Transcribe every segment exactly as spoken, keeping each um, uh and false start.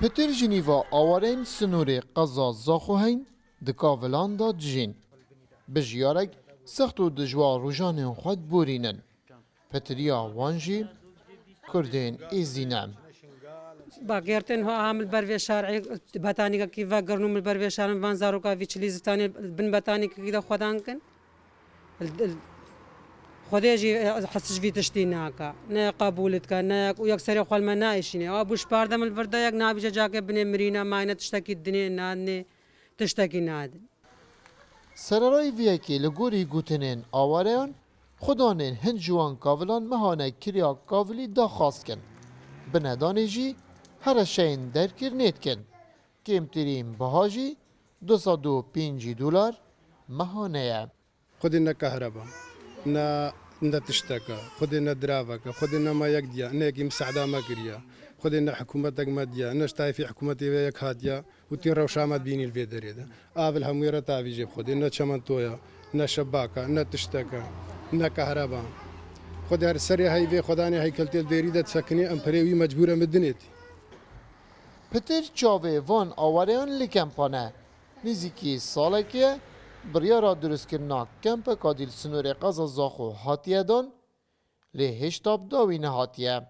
Pitir ji nîva awareyên sînorê qeza Zaxo heyn di kavilan de dijîn. Bijiyarek sext û dijwar rojanên xwe diborînin. Pitiriya wan jî Kurdên Êzî ne. Bagêrtên ho a min ber vê şarê betanîkekî vegirin û min ber vê şarin van zaroka vî çilî zitanê bin betanîkekî de xwedan kin. Xwedê jî hesiş vî tiştî naka. Ne qebûl dike, ne yek û yek serê xwe li me naişîne. A bû ji pardem li vir de yek nabîje cakê binê mirîna mayne tiştekî dinê nadinê, tiştekî nadin. Sererayî vê yekê li gorî gotinên awareyan, xudanên hin ji wan kavilan mehane kiriya kavilî daxwaz kin. Binedanê jî hereşeyên derkir nêdikin. Kêmtirîn biha jî du sed û pêncî dolar mehane ye. Xwedê ne kahreba, ne, ne tişteke, Xwedê ne diraveke, Xwedê ne me yek diya, ne yekî misada me kiriya, Xwedê ne hikûmetek me diya, ne ji tayfê hikûmetê ve yek hatiya û tîn rewşa me dibînî li vê derê de. Av li hemûyê re tavî jê bi Xwedê, ne çementoya, ne şebaka, ne tişteke, ne kahreba. Xwedê her serê heyvê xwedanê heykeltê li dêrî de disekinê, em perê wî mecbûr em bidinêtî. Pitir çavê van awareyan li kempa ne. Nêzîkî salekê ye, biryara dirustkirina kempeka dî li sînorê qeza Zaxo hatiye dan, lê hêşta bi dawî nehatiye.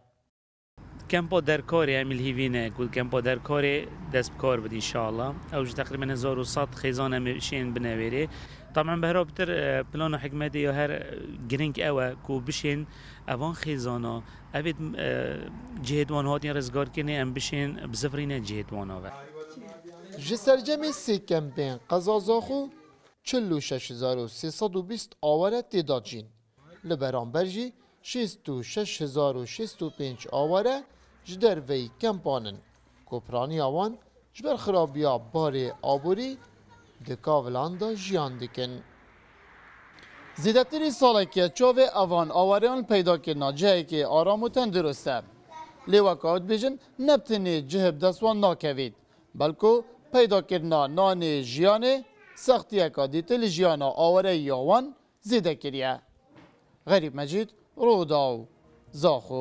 Kempa Derkarê em li hîvî ne ku kempa Derkarê dest bi kar bidî înşallah. Ew ji teqrîben hezar û sed xêzan em ê şên binewêrê. Tamen behra pitir, e, plan û hikmetê ya her, e, girîng ew e ku bişên evan xêzana, evê, e, cihê wan hatin rizgarkirinê em bişên bizivirîne cihê wana ve. Ji sercemê sê kempên qeza Zaxo çil û şeş hezar û sê sed û bîst aware tê de dijîn. Li beramber jî şêst û şeş hezar û şêst û pênc aware ji derveyî kempan in ku piraniya wan ji ber xirabiya barê aborî di kavilan de jiyan dikin. Zêdetirî salekê çavê evan awareyan li peydakirina cihekê aram û tendurist e. Lê weka ew dibêjin, ne bi tenê cih bi dest wan nakevît, belku peydakirina nanê jiyanê sextiyeka dîtir li jiyana awareyî ya wan zêde kiriye. Xerîb Mecîd, Rûdaw, Zaxo.